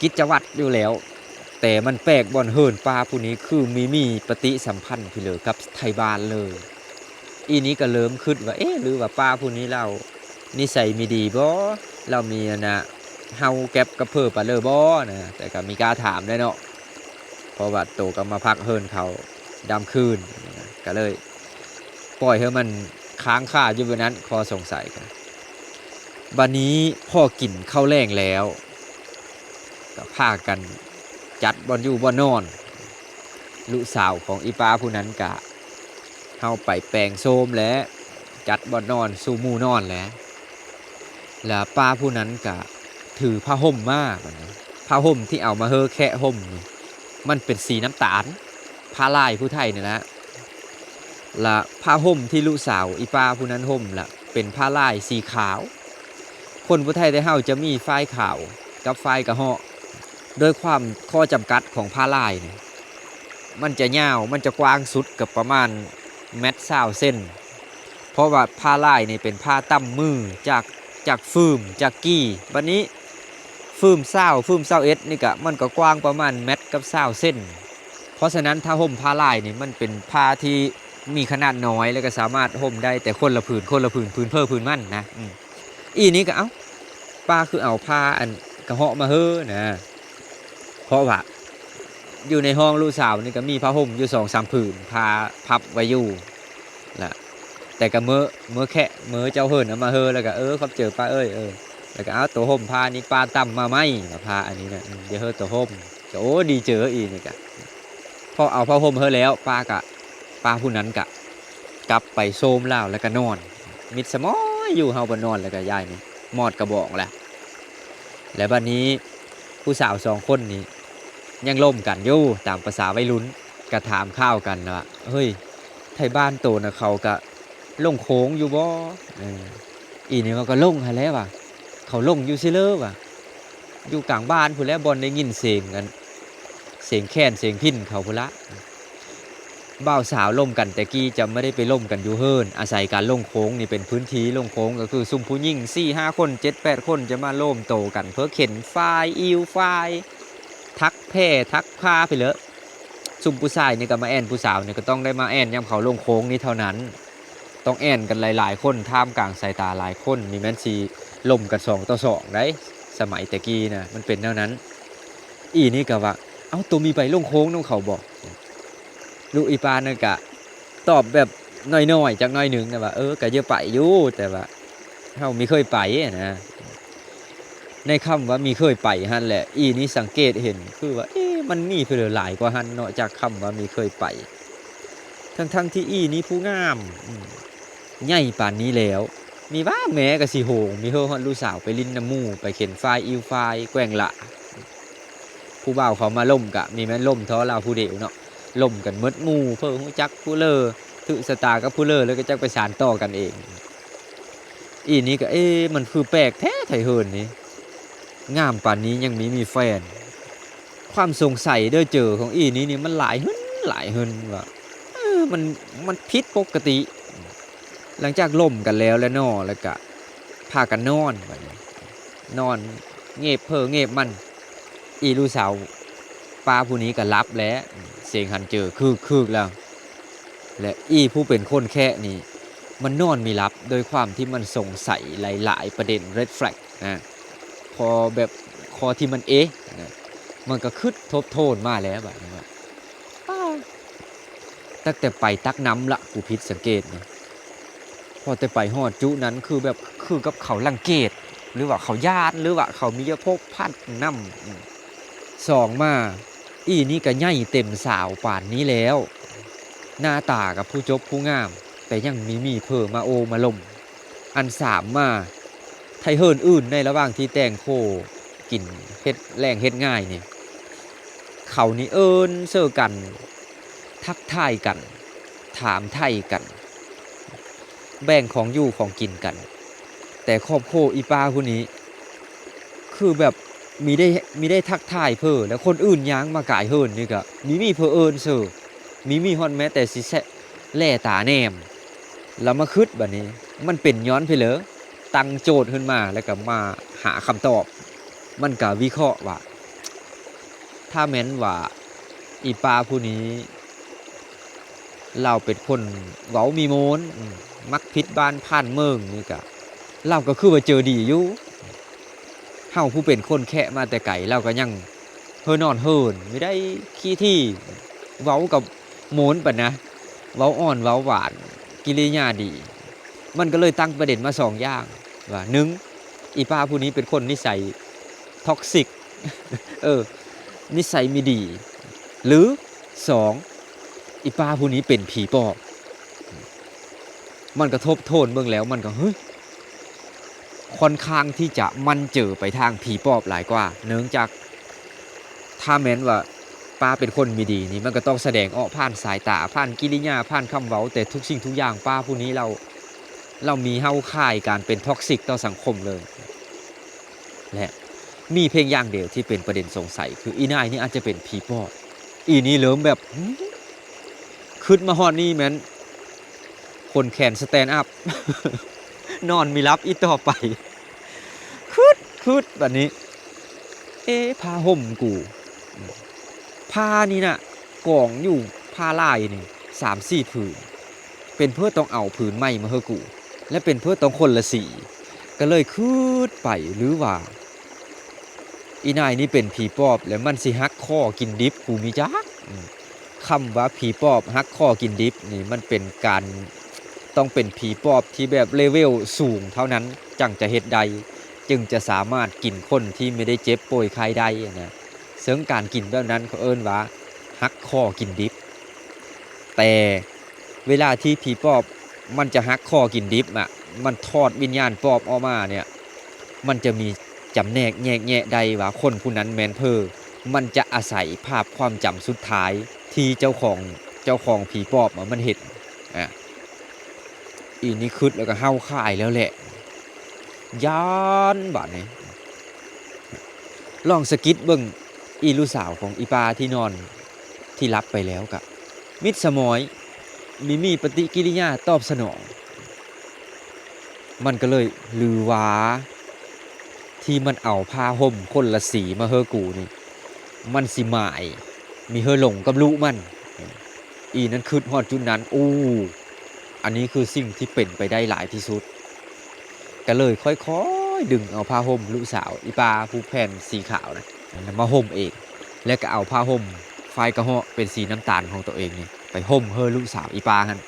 ກິດຈະວັດຢູ່ແລ້ວ. ແຕ່ມັນແປກບ່ອນເຮືອນປ້າຜູ້ນີ້ ຄືມີ ມີປະຕິສຳພັນພີເລີກັບໄທບ້ານເລີຍ. ອີ່ນີ້ກໍເລີ່ມຄິດວ່າ ເອະ ຫຼືວ່າປ້າຜູ້ນີ້ລາວນິໄສມີດີບໍ່? ລາວມີອັນນະ ເຫົ່າແກັບກັບເພີປາເລີບໍ່ນະ? ແຕ່ກໍມີກ້າຖາມແດ່ເນາະ ເພາະວ່າໂຕກໍມາພັກເຮືອນເຂົາດຳຄືນ ກໍເລີຍປ່ອຍໃຫ້ມັນຄ້າງຄາຢູ່ແບບນັ້ນ ຂໍ້ສົງໄສ. ບາດນີ້ພໍກິນເຂົ້າແລງແລ້ວ ກໍພາກັນຈັດບ່ອນຢູ່ບ່ອນນອນ. ລູກສາວຂອງອີປ້າຜູ້ນັ້ນກະ ເຮົາໄປແປງໂສມແລ້ວ ຈັດບ່ອນນອນສູ່ໝູ່ນອນແລ້ວ ແລ້ວປ້າຜູ້ນັ້ນກະຖືຜ້າຫົ່ມມາ. ບາດນີ້ຜ້າຫົ່ມທີ່ເອົາມາເຮີແຄະຫົ່ມນີ້ ມັນເປັນສີນ້ຳຕານ ຜ້າລາຍຜູ້ໄທນີ້ແຫຼະ. ລະຜ້າຫົ່ມທີ່ລູກສາວອີປ້າຜູ້ນັ້ນຫົ່ມລະເປັນຜ້າລາຍສີຂາວ. ຄົນຜູ້ໄທແຕ່ເຮົາຈະມີຝ້າຍຂາວກັບຝ້າຍກະເຫາະ. ໂດຍຄວາມຂໍ້ຈຳກັດຂອງຜ້າລາຍນີ້ ມັນຈະຍາວ ມັນຈະກວ້າງສຸດກໍປະມານແມັດຊາວເຊັນ ເພາະວ່າຜ້າລາຍນີ້ເປັນຜ້າຕ່ຳມືຈາກ ຈາກຝືມ ຈາກກີ້. ບາດນີ້ຝືມຊາວ ຝືມຊາວເອັດນີ້ກະ ມັນກໍກວ້າງປະມານແມັດກັບຊາວເຊັນ. ເພາະສະນັ້ນ ຜ້າຫົ່ມຜ້າລາຍນີ້ ມັນເປັນຜ້າທີ່ມີຂະໜາດນ້ອຍ ແລ້ວກໍສາມາດຫົ່ມໄດ້ແຕ່ຄົນລະຜືນ ຄົນລະຜືນ ຜືນເພີຜືນມັນນະ. ອືມ ອີນີ້ກໍ ເອົ້າ ປ້າຄືເອົາຜ້າອັນກະເຫາະມາເຮີນະ ເພາະວ່າຢູ່ໃນຫ້ອງລູກສາວນີ້ກໍມີຜ້າຫົ່ມຢູ່ສອງສາມຜືນ ຜ້າພັບໄວ້ຢູ່ລະ ແຕ່ກໍເມີ ເມີແຄະ ເມີເຈົ້າເຮີນເອົາມາເຮີ ແລ້ວກໍ ເອີ ຂອບໃຈປ້າເອີຍ ເອີ ແລ້ວກໍເອົາໂຕຫົ່ມຜ້ານີ້ປ້າຕ່ຳມາໃໝ່ ວ່າຜ້າອັນນີ້ນະ ອືມ ດຽວເຮີໂຕຫົ່ມ ກໍ ໂອ້ ດີເຈີອີນີ້ກະ ພໍເອົາຜ້າຫົ່ມເຮີແລ້ວ ປ້າກະ ປ້າຜູ້ນັ້ນກະກັບໄປໂຊມລາວ ແລ້ວກະນອນ ມິດສະໝອຍຢູ່ເຮົາບໍ່ນອນ ແລ້ວກະຍາຍນີ້ມອດກະບອງແລ້ວ. ແລ້ວບາດນີ້ຜູ້ສາວສອງຄົນນີ້ຍັງລົມກັນຢູ່ ຕາມປະສາໄວລຸ້ນ ກະຖາມຂ່າວກັນວ່າ ເຮີ້ຍ ໄທບ້ານໂຕນະ ເຂົາກະລົງໂຂງຢູ່ບໍ່? ເອີ ອີນີ້ວ່າ ກໍລົງຫັ້ນແຫຼະວ່າ ເຂົາລົງຢູ່ເຊີເລີວ່າ ຢູ່ກາງບ້ານພຸ້ນແຫຼະ ບ່ອນໄດ້ຍິນສຽງອັນ ສຽງແຄນສຽງພິນເຂົາພຸ້ນລະ. ບ່າວສາວລົມກັນແຕ່ກີ້ຈະບໍ່ໄດ້ໄປລົມກັນຢູ່ເຮືອນ ອາໄສການລົງໂຂງນີ້ເປັນພື້ນທີ່ລົງໂຂງ ກໍຄືຊຸມຜູ້ຍິງສີ່ຫ້າຄົນ ເຈັດແປດຄົນ ຈະມາໂລມໂຕກັນ ເພື່ອເຂັນຝ້າຍ ອີວຝ້າຍ ຖັກແພ ຖັກພາໄປເລີຍ. ຊຸມຜູ້ຊາຍນີ້ກໍມາແອ່ນຜູ້ສາວນີ້ ກໍຕ້ອງໄດ້ມາແອ່ນຍາມເຂົາລົງໂຂງນີ້ເທົ່ານັ້ນ. ຕ້ອງແອ່ນກັນຫຼາຍໆຄົນ ທ່າມກາງສາຍຕາຫຼາຍຄົນ ນີ້ແມ່ນຊິລົມກັນສອງຕໍ່ສອງໃດ໋ ສະໄໝແຕ່ກີ້ນະ ມັນເປັນແນວນັ້ນ. ອີນີ້ກໍວ່າ ເອົ້າ ໂຕມີໄປລົງໂຂງນຳເຂົາບໍ່? ລູກອີປ້ານັ້ນກະຕອບແບບນ້ອຍໆຈັກໜ້ອຍໜຶ່ງນະວ່າ ເອີ ກະຢາກໄປຢູ່ ແຕ່ວ່າເຮົາມີເຄີຍໄປນະ. ໃນຄຳວ່າມີເຄີຍໄປຫັ້ນແຫຼະ ອີນີ້ສັງເກດເຫັນຄືວ່າ ເອ ມັນມີຜູ້ໃດຫຼາຍກວ່າຫັ້ນເນາະ ຈາກຄຳວ່າມີເຄີຍໄປ ທັງໆທີ່ອີນີ້ຜູ້ງາມ ອືມ ໃຫຍ່ປານນີ້ແລ້ວ ມີວ່າແມ່ກໍຊິໂຫງມີເຮີຮອດລູກສາວໄປຫຼິ້ນນຳໝູ່ ໄປເຂັນຝ້າຍ ອີວຝ້າຍ ແກວ່ງຫຼາ. ຜູ້ບ່າວເຂົາມາລົມກະມີແມ່ນລົມທໍ່ລາວຜູ້ດຽວເນາະ ລົມກັນໝົດໝູ່ ເພິ່ນຮູ້ຈັກຜູ້ເລີ ຖືກຊະຕາກັບຜູ້ເລີ ແລ້ວກໍຈັກໄປສານຕໍ່ກັນເອງ. ອີນີ້ກໍ ເອ ມັນຄືແປກແທ້ ໄທເຮີນນີ້ ງາມປານນີ້ຍັງມີມີແຟນ. ຄວາມສົງໄສເດີເຈີຂອງອີນີ້ນີ້ ມັນຫຼາຍຫຶນຫຼາຍຫຶນວ່າ ເອີ ມັນ ມັນຜິດປົກກະຕິ. ຫຼັງຈາກລົມກັນແລ້ວແລ້ວເນາະ ແລ້ວກະພາກັນນອນ ບາດນີ້ນອນເງບເພີເງບມັນ ອີລູກສາວປ້າຜູ້ນີ້ກໍຫຼັບແລ້ວ ສຽງຫັນເຈີຄຶກໆແລ້ວ ແລະ ອີຜູ້ເປັນຄົນແຄະນີ້ ມັນນອນບໍ່ຫຼັບ ໂດຍຄວາມທີ່ມັນສົງໄສຫຼາຍໆປະເດັນ ເຣດແຟລັກ ນະ ຂໍ້ແບບ ຂໍ້ທີ່ມັນເອະນະ ມັນກໍຄຶດທົບທວນມາແລ້ວບາດນີ້ວ່າ ອ້າ ຕັ້ງແຕ່ໄປຕັກນ້ຳລະ ກູຜິດສັງເກດນະ ພໍແຕ່ໄປຮອດຈຸນັ້ນ ຄືແບບ ຄືກັບເຂົາລັງກຽດ ຫຼືວ່າເຂົາຢ້ານ ຫຼືວ່າເຂົາມີຢາພົບພັດນຳ. ສອງມາ ອີນີ້ກໍໃຫຍ່ເຕັມສາວປານນີ້ແລ້ວ ໜ້າຕາກໍຜູ້ຈົບຜູ້ງາມ ແຕ່ຍັງມີມີເພີມາໂອ້ມາລົມ. ອັນສາມມາ ໄທເຮີນອື່ນໃນລະຫວ່າງທີ່ແຕ່ງໂຄກິນເຮັດແລ້ງເຮັດງ່າຍນີ້ ເຂົານີ້ເອີ້ນເຊີກັນ ທັກທາຍກັນ ຖາມໄຖ່ກັນ ແບ່ງຂອງຢູ່ຂອງກິນກັນ ແຕ່ຄອບຄົວອີປ້າຜູ້ນີ້ ຄືແບບມີໄດ້ ມີໄດ້ທັກທາຍເພີ ແລ້ວຄົນອື່ນຍ່າງມາກາຍເຮີນນີ້ກະມີມີເພີເອີ້ນເຊີ ມີມີຮອດແມ້ແຕ່ຊິແຊະແລຕາແນມ. ລະມາຄຶດບາດນີ້ ມັນເປັນຍ້ອນເພເລີ ຕັ້ງໂຈດຂຶ້ນມາ ແລ້ວກະມາຫາຄຳຕອບ ມັນກະວິເຄາະວ່າ ຖ້າແມ່ນວ່າອີປ້າຜູ້ນີ້ ລາວເປັນຄົນເວົ້າມີມູນ ອືມ ມັກຜິດບ້ານຜ່ານເມືອງນີ້ກະ ລາວກໍຄືວ່າເຈີດີຢູ່. ເຮົາຜູ້ເປັນຄົນແຄະມາແຕ່ໄກ ລາວກໍຍັງເຮີນອນເຮີນ ມີໄດ້ຂີ້ຖີ່ ເວົ້າກັບໂມນປານນະ ເວົ້າອ່ອນເວົ້າຫວານ ກິລິຍາດີ. ມັນກໍເລີຍຕັ້ງປະເດັນມາສອງຢ່າງ ວ່າ ໜຶ່ງ ອີປ້າຜູ້ນີ້ເປັນຄົນນິໄສທັອກຊິກ ເອີ ນິໄສບໍ່ດີ ຫຼື ສອງ ອີປ້າຜູ້ນີ້ເປັນຜີປອບ. ມັນກະທົບທວນເບິ່ງແລ້ວ ມັນກະ ເຮີ້ຍ ຄ່ອນຂ້າງທີ່ຈະໝັ້ນເຈີໄປທາງຜີປອບຫຼາຍກວ່າ ເນື່ອງຈາກ ຖ້າແມ່ນວ່າປ້າເປັນຄົນມີດີນີ້ ມັນກໍຕ້ອງສະແດງອອກຜ່ານສາຍຕາ, ຜ່ານກິລິຍາ, ຜ່ານຄຳເວົ້າ, ແຕ່ທຸກສິ່ງທຸກຢ່າງ ປ້າຜູ້ນີ້ລາວ ລາວມີເຮົາຂ່າຍການເປັນທັອກຊິກຕໍ່ສັງຄົມເລີຍ. ແລະ ມີພຽງຢ່າງດຽວທີ່ເປັນປະເດັນສົງໄສ ຄືອີນາຍນີ້ອາດຈະເປັນຜີປອບ. ອີນີ້ເລີ່ມແບບ ຄຶດມາຮອດນີ້ແມ່ນຂົນແຂນສະແຕນອັບ ນອນບໍ່ຫຼັບອີກຕໍ່ໄປ. ຄຶດ ຄຶດບາດນີ້ ເອ ຜ້າຫົ່ມກູ ຜ້ານີ້ນະ ກອງຢູ່ຜ້າຫຼາຍນີ້ສາມສີ່ຜືນ ເປັນເພີ້ຕ້ອງເອົາຜືນໃໝ່ມາໃຫ້ກູ ແລະ ເປັນເພີ້ຕ້ອງຄົນລະສີ ກໍເລີຍຄຶດໄປ ຫຼືວ່າ ອີນາຍນີ້ເປັນຜີປອບ ແລະ ມັນຊິຫັກຄໍກິນດິບ ກູມີຈັກ. ອາ ຄຳວ່າຜີປອບຫັກຄໍກິນດິບນີ້ ມັນເປັນການ ຕ້ອງເປັນຜີປອບທີ່ແບບເລເວວສູງເທົ່ານັ້ນ ຈັ່ງຈະເຮັດໄດ້ ຈຶ່ງຈະສາມາດກິນຄົນທີ່ບໍ່ໄດ້ເຈັບປ່ວຍໄຂ້ໄດ້ນະ. ເຊິ່ງການກິນແບບນັ້ນເຂົາເອີ້ນວ່າຫັກຄໍກິນດິບ. ແຕ່ເວລາທີ່ຜີປອບມັນຈະຫັກຄໍກິນດິບອະ ມັນຖອດວິນຍານປອບອອກມາເນ່ຍ ມັນຈະມີຈຳແນກແຍກແຍະໄດ້ວ່າຄົນຜູ້ນັ້ນແມ່ນເພີ. ມັນຈະອາໄສພາບຄວາມຈຳສຸດທ້າຍທີ່ເຈົ້າຂອງ ເຈົ້າຂອງຜີປອບອະມັນເຫັນ. ອາ ອີນີ້ຄຶດແລ້ວກໍເຮົາຄາຍແລ້ວແຫຼະ ຢ້ານບາດນີ້. ລອງສະກິດເບິ່ງອີລູກສາວຂອງອີປ້າທີ່ນອນ ທີ່ຫຼັບໄປແລ້ວກະມິດສະໝອຍ ມີມີປະຕິກິລິຍາຕອບສະໜອງ. ມັນກໍເລີຍລືວ່າ ທີ່ມັນເອົາຜ້າຫົ່ມຄົນລະສີມາໃຫ້ກູນີ້ ມັນຊິໝາຍມີເຮີຫຼົງກັບລູກມັນ. ອີນັ້ນຄຶດຮອດຈຸດນັ້ນ ໂອ້ ອັນນີ້ຄືສິ່ງທີ່ເປັນໄປໄດ້ຫຼາຍທີ່ສຸດ. ກໍເລີຍຄ່ອຍໆດຶງເອົາຜ້າຫົ່ມລູກສາວອີປ້າຜູ້ແຜ່ນສີຂາວນະ ມາຫົ່ມເອງ ແລະ ກໍເອົາຜ້າຫົ່ມຝ້າຍກະເຫາະເປັນສີນ້ຳຕານຂອງໂຕເອງນີ້ ໄປຫົ່ມໃຫ້ລູກສາວອີປ້າຫັ້ນ.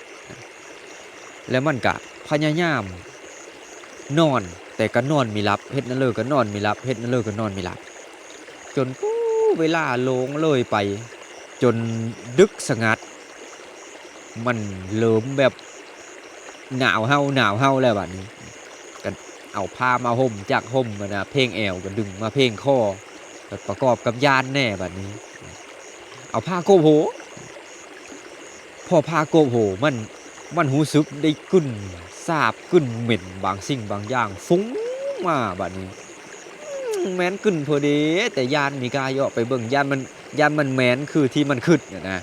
ແລ້ວມັນກະພະຍາຍາມນອນ ແຕ່ກໍນອນບໍ່ຫຼັບ ເຮັດແນວໃດກໍນອນບໍ່ຫຼັບ ເຮັດແນວໃດກໍນອນບໍ່ຫຼັບ ຈົນ ໂອ້ ເວລາລ່ວງເລີຍໄປ ຈົນດຶກສະຫງັດ ມັນເລີ່ມແບບໜາວເຫົ່າ ໜາວເຫົ່າແລ້ວບາດນີ້ ກໍເອົາຜ້າມາຫົ່ມ ຈາກຫົ່ມ ອັນນະ ເພງແອວ ກໍດຶງມາເພງຄໍ ກໍປະກອບກັບຢ້ານແດ່ບາດນີ້ ເອົາຜ້າໂກບຫົວ ພໍຜ້າໂກບຫົວ ມັນ ມັນຮູ້ສຶກໄດ້ກິ່ນສາບ ກິ່ນເໝັນບາງສິ່ງບາງຢ່າງຟຸ້ງມາບາດນີ້ ອືມ ແມ່ນກິ່ນພໍດີ ແຕ່ຢ້ານ ບໍ່ກ້າເຍາະໄປເບິ່ງ ຢ້ານມັນ ຢ້ານມັນແມ່ນຄືທີ່ມັນຄຶດຫັ້ນນະ.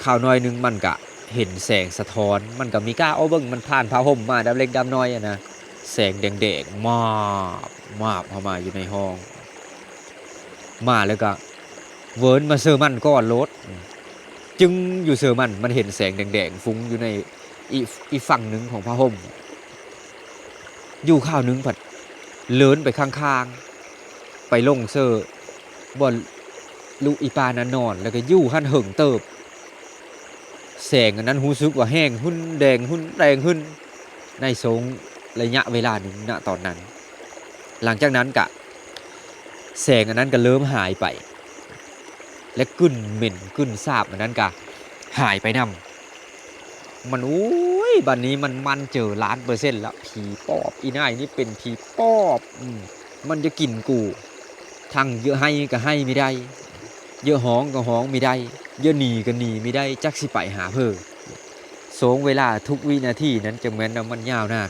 ຄາວໜ້ອຍໜຶ່ງມັນກະເຫັນແສງສະທ້ອນ ມັນກະບໍ່ກ້າເອົາເບິ່ງ ມັນຜ່ານຜ້າຫົ່ມມາດຳເລັກດຳນ້ອຍຫັ້ນນະ ແສງແດງໆ ມາບ ມາບເຂົ້າມາຢູ່ໃນຫ້ອງ ມາແລ້ວກະເວີນມາເຊີມັນກ່ອນໂລດ ອືມ ຈຶ່ງຢູ່ເຊີມັນ ມັນເຫັນແສງແດງໆຟຸ້ງຢູ່ໃນອີກ ອີກຝັ່ງໜຶ່ງຂອງຜ້າຫົ່ມ ຢູ່ຄາວໜຶ່ງພັດເລີນໄປຂ້າງໆ ໄປລົງເຊີບ່ອນລູກອີປ້ານັ້ນນອນ ແລ້ວກໍຢູ່ຫັ້ນເຫິງເຕີບ ແສງອັນນັ້ນຮູ້ສຶກວ່າແຮງຂຶ້ນ ແດງຂຶ້ນ ແດງຂຶ້ນ ໃນຊ່ວງໄລຍະເວລາໜຶ່ງນະຕອນນັ້ນ. ຫຼັງຈາກນັ້ນກະ ແສງອັນນັ້ນກໍເລີ່ມຫາຍໄປ ແລະ ກິ່ນເໝັນກິ່ນສາບອັນນັ້ນກໍຫາຍໄປນຳ. ມັນ ໂອ້ຍ ບາດນີ້ມັນໝັ້ນເຈີລ້ານເປີເຊັນລະ ຜີປອບ ອີນາຍນີ້ເປັນຜີປອບ ອືມ ມັນຈະກິນກູ ທັງຢາກໄຫ້ກໍໄຫ້ບໍ່ໄດ້ ຢາກຮ້ອງກໍຮ້ອງບໍ່ໄດ້ ຢາກໜີກໍໜີບໍ່ໄດ້ ຈັກຊິໄປຫາເພີ. ຊ່ວງເວລາທຸກວິນາທີນັ້ນ ຈັ່ງແມ່ນວ່າມັນຍາວນານ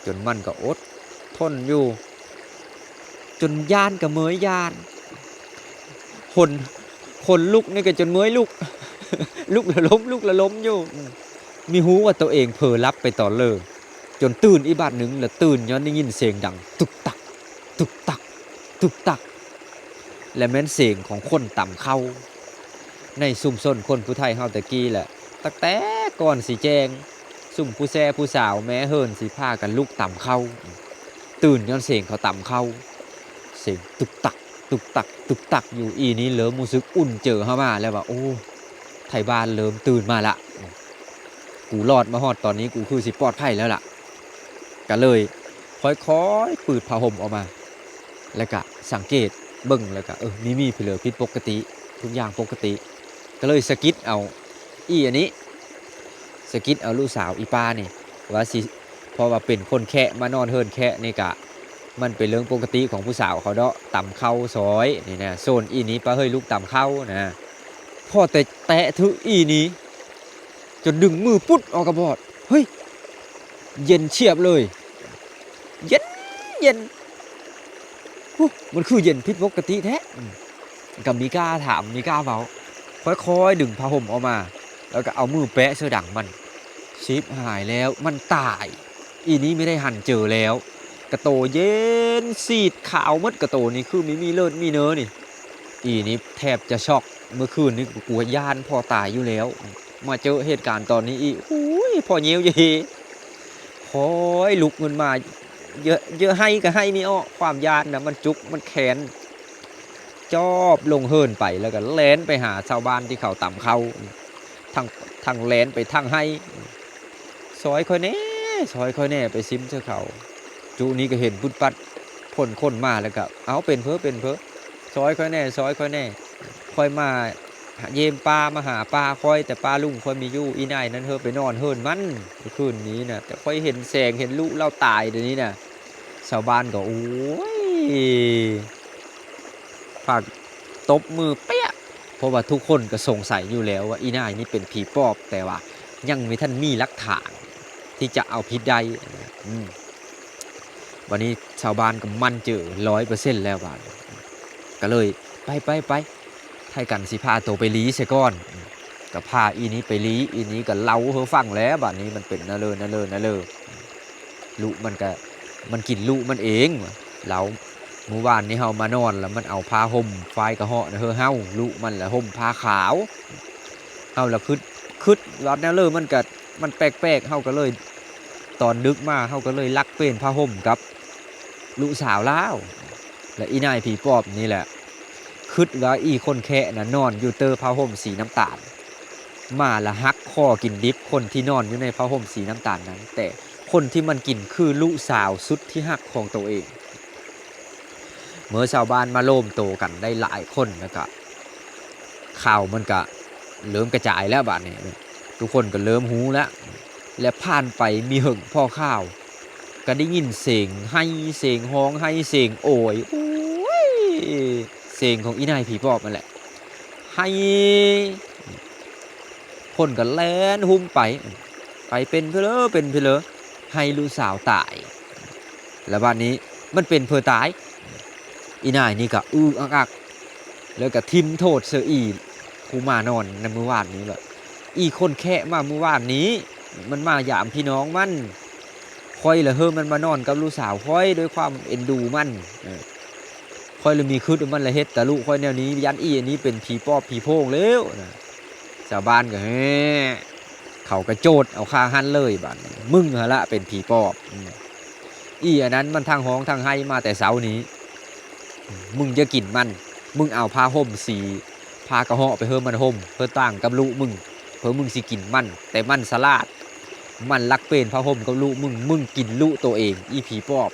ຈົນມັນກໍອົດທົນຢູ່ ຈົນຢ້ານກໍເມີຍຢ້ານ ຄົນ ຄົນລຸກນີ້ກໍຈົນເມີຍລຸກ ລຸກລະລົມ ລຸກລະລົມຢູ່ ອືມ ບໍ່ຮູ້ວ່າໂຕເອງເຜີຫຼັບໄປຕອນເລີ ຈົນຕື່ນອີກບາດໜຶ່ງ ລະຕື່ນຍ້ອນໄດ້ຍິນສຽງດັງ ຕຶກຕັກ ຕຶກຕັກ ຕຶກຕັກ ແລະ ແມ່ນສຽງຂອງຄົນຕຳເຂົ້າ ໃນຊຸມຊົນຄົນຜູ້ໄທເຮົາແຕ່ກີ້ແຫຼະ ຕັ້ງແຕ່ກ່ອນຊິແຈ້ງ ຊຸມຜູ້ແຊຜູ້ສາວແມ່ເຮືອນຊິພາກັນລຸກຕຳເຂົ້າ ຕື່ນຍ້ອນສຽງເຂົາຕຳເຂົ້າ ສຽງຕຶກຕັກ ຕຶກຕັກ ຕຶກຕັກຢູ່. ອີນີ້ເລີ່ມຮູ້ສຶກອຸ່ນເຈີເຮົາມາແລ້ວວ່າ ໂອ້ ໄທບ້ານເລີ່ມຕື່ນມາລະ ກູລອດມາຮອດຕອນນີ້ ກູຄືຊິປອດໄພແລ້ວລະ. ກະເລີຍ ຄ່ອຍໆ ປືດຜ້າຫົ່ມອອກມາ ແລ້ວກະສັງເກດເບິ່ງ ແລ້ວກະ ເອີ ມີມີເພີເລີຜິດປົກກະຕິ ທຸກຢ່າງປົກກະຕິ ກໍເລີຍສະກິດເອົາ ອີ່ອັນນີ້ ສະກິດເອົາລູກສາວອີ່ປ້ານີ້ວ່າຊິ ເພາະວ່າເປັນຄົນແຄະ ມານອນເຮືອນແຄະນີ້ກະ ມັນເປັນເລື່ອງປົກກະຕິຂອງຜູ້ສາວເຂົາເນາະ ຕຳເຂົ້າຊອຍນີ້ນະ ໂຊນອີ່ນີ້ ປາເຮີ້ຍ ລຸກຕຳເຂົ້ານະ ພໍແຕ່ແຕະຖືກອີ່ນີ້ ຈົນດຶງມືປຸດອອກກະບອດ ເຮີ້ຍ ເຢັນຊຽບເລີຍ ເຢັນ ເຢັນ ຫູ ມັນຄືເຢັນຜິດປົກກະຕິແທ້ ອືມ ກໍມີກ້າຖາມ ມີກ້າເວົ້າ ຄ່ອຍໆ ດຶງຜ້າຫົ່ມອອກມາ ແລ້ວກໍເອົາມືແປະໃສ່ດັງມັນ ຊິບຫາຍແລ້ວ ມັນຕາຍ ອີ່ນີ້ໄມ່ໄດ້ຫັນເຈີແລ້ວ ກະໂຕເຢັນຊີດຂາວໝົດ ກະໂຕນີ້ຄືມີມີເລີດມີເນີນີ້ ອີ່ນີ້ແທບຈະຊັອກ ເມື່ອຄືນນີ້ກໍກົວຢ້ານພໍ່ຕາຍຢູ່ແລ້ວ ມາເຈີເຫດການຕອນນີ້ອີກ ໂອ້ຍ ພໍ່ເຫຍົວເຢ ຄ່ອຍລຸກຂຶ້ນມາ ເຢ ເຢ ໄຫ້ກໍໄຫ້ບໍ່ອອກ ຄວາມຢ້ານນະ ມັນຈຸກ ມັນແຄ້ນ ຈອບລົງເຮືອນໄປ ແລ້ວກໍແລ່ນໄປຫາຊາວບ້ານທີ່ເຂົາຕຳເຂົ້າ ທັງ ທັງແລ່ນໄປທັງໄຫ້ ຊ່ອຍຂ້ອຍແດ່ ຊ່ອຍຂ້ອຍແດ່ ໄປຊິມໃສ່ເຂົາ ຈຸນີ້ກໍເຫັນປຶດປັດ ພົ້ນຄົນມາ ແລ້ວກໍ ເອົາ ເປັນເພີ ເປັນເພີ ຊ່ອຍຂ້ອຍແດ່ ຊ່ອຍຂ້ອຍແດ່ ຂ້ອຍມາຢ້ຽມປ້າ ມາຫາປ້າຂ້ອຍ ແຕ່ປ້າລຸງຂ້ອຍມີຢູ່ ອີ່ນາຍນັ້ນເຮີໄປນອນເຮືອນມັນ ຄືນນີ້ນະ ແຕ່ຂ້ອຍເຫັນແສງ ເຫັນລຸລາວຕາຍດຽວນີ້ນະ ຊາວບ້ານກໍ ໂອ້ຍ ພາກັນຕົບມືປຽກ ເພາະວ່າທຸກຄົນກໍສົງໄສຢູ່ແລ້ວວ່າ ອີ່ນາຍນີ້ເປັນຜີປອບ ແຕ່ວ່າຍັງບໍ່ທັນມີຫຼັກຖານທີ່ຈະເອົາຜິດໄດ້ ອືມ ບັດນີ້ຊາວບ້ານກໍໝັ້ນເຈີຮ້ອຍເປີເຊັນແລ້ວບາດນີ້ ກໍເລີຍ ໄປ ໄປ ໄປ ໃຫ້ກັນຊິພາໂຕໄປລີໃສ່ກ່ອນ ກໍພາອີ່ນີ້ໄປລີ ອີ່ນີ້ກໍເລົ່າໃຫ້ຟັງແລ້ວ ບາດນີ້ມັນເປັນນະເລີ ນະເລີ ນະເລີ ລຸມັນກະ ມັນກິນລຸມັນເອງ ເລົ່າ ມື້ວານນີ້ເຮົາມານອນ ແລ້ວມັນເອົາຜ້າຫົ່ມຝ້າຍກະເຫາະນະເຮີເຮົາ ລຸມັນລະຫົ່ມຜ້າຂາວ ເຮົາລະຄຶດ ຄຶດວ່າແນວເລີ ມັນກະ ມັນແປກໆ ເຮົາກໍເລີຍ ຕອນດຶກມາເຮົາກໍເລີຍລັກເປ່ນຜ້າຫົ່ມກັບລູກສາວລາວ ແລະ ອີ່ນາຍຜີປອບນີ້ແຫຼະ ຄຶດວ່າອີ່ຄົນແຄະນະນອນຢູ່ເຕີຜ້າຫົ່ມສີນ້ຳຕານ ໝາລະຫັກຄໍກິນດິບຄົນທີ່ນອນຢູ່ໃນຜ້າຫົ່ມສີນ້ຳຕານນັ້ນ ແຕ່ຄົນທີ່ມັນກິນຄືລູກສາວສຸດທີ່ຮັກຂອງໂຕເອງ. ເມື່ອຊາວບ້ານມາໂລມໂຕກັນໄດ້ຫຼາຍຄົນ ແລ້ວກະຂ່າວມັນກະເລີ່ມກະຈາຍແລ້ວບາດນີ້ ທຸກຄົນກໍເລີ່ມຮູ້ແລ້ວ ແລະ ຜ່ານໄປມີເຫິງພໍຂ່າວ ກໍໄດ້ຍິນສຽງໄຫ້ ສຽງຮ້ອງໄຫ້ ສຽງໂອຍ ໂອ້ຍ ສຽງຂອງອີ່ນາຍຜີປອບນັ້ນແຫຼະ ໄຫ້ ຄົນກໍແລ່ນຮຸມໄປ ໄປເປັນເພີເລີ ເປັນເພີເລີ ໄຫ້ລູກສາວຕາຍ ແລ້ວບາດນີ້ມັນເປັນເພີຕາຍ ອີ່ນາຍນີ້ກໍອຶກອັກໆ ແລ້ວກໍຖິ້ມໂທດໃສ່ອີ່ຜູ້ມານອນໃນມື້ວານນີ້ວ່າ ອີ່ຄົນແຄະມາມື້ວານນີ້ ມັນມາຢາມພີ່ນ້ອງມັນ ຂ້ອຍລະເຮີມັນມານອນກັບລູກສາວຂ້ອຍດ້ວຍຄວາມເອັນດູມັນ ເອີ ຂ້ອຍລະມີຄຶດວ່າມັນລະເຮັດກັບລູກຂ້ອຍແນວນີ້ ຢ້ານອີ່ອັນນີ້ເປັນຜີປອບຜີໂພງແລ້ວນະ ຊາວບ້ານກໍແຮ່ ເຂົາກໍໂຈດເອົາຂ້າຫັ້ນເລີຍບາດນີ້ ມຶງຫັ້ນລະເປັນຜີປອບ ອືມ ອີ່ອັນນັ້ນມັນທັງຮ້ອງທັງໄຫ້ມາແຕ່ເຊົ້ານີ້ ມຶງຢ່າກິນມັນ ມຶງເອົາຜ້າຫົ່ມສີ ຜ້າກະເຫາະໄປເຮີມັນຫົ່ມ ເພື່ອຕ່າງກັບລູກມຶງ ເພື່ອມຶງຊິກິນມັນ ແຕ່ມັນສະຫຼາດ ມັນລັກເປ່ນຜ້າຫົ່ມກັບລູກມຶງ ມຶງກິນລູກໂຕເອງ ອີ່ຜີປອບ.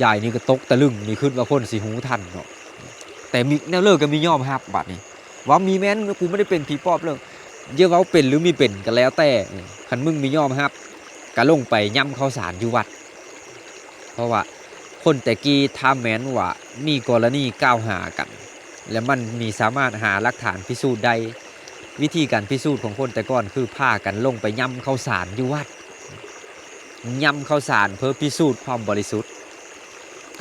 ຍາຍນີ້ກໍຕົກຕະລຶງ ນີ້ຄິດວ່າຄົນຊິຮູ້ທັນເນາະ ແຕ່ມີ ແນວເລີກໍມີຍອມຮັບບາດນີ້ ວ່າມີແມ່ນ ກູບໍ່ໄດ້ເປັນຜີປອບເລີຍ ຢ່າເວົ້າເປັນຫຼືມີເປັນກໍແລ້ວແຕ່ ຄັນມຶງມີຍອມຮັບ ກໍລົງໄປຫຍ້ຳເຂົ້າສານຢູ່ວັດ ເພາະວ່າຄົນແຕ່ກີ້ຖ້າແມ່ນວ່າມີກໍລະນີກ່າວຫາກັນ ແລະ ມັນມີສາມາດຫາຫຼັກຖານພິສູດໄດ້ ວິທີການພິສູດຂອງຄົນແຕ່ກ່ອນຄືພາກັນລົງໄປຫຍ້ຳເຂົ້າສານຢູ່ວັດ ຫຍ້ຳເຂົ້າສານເພື່ອພິສູດຄວາມບໍລິສຸດ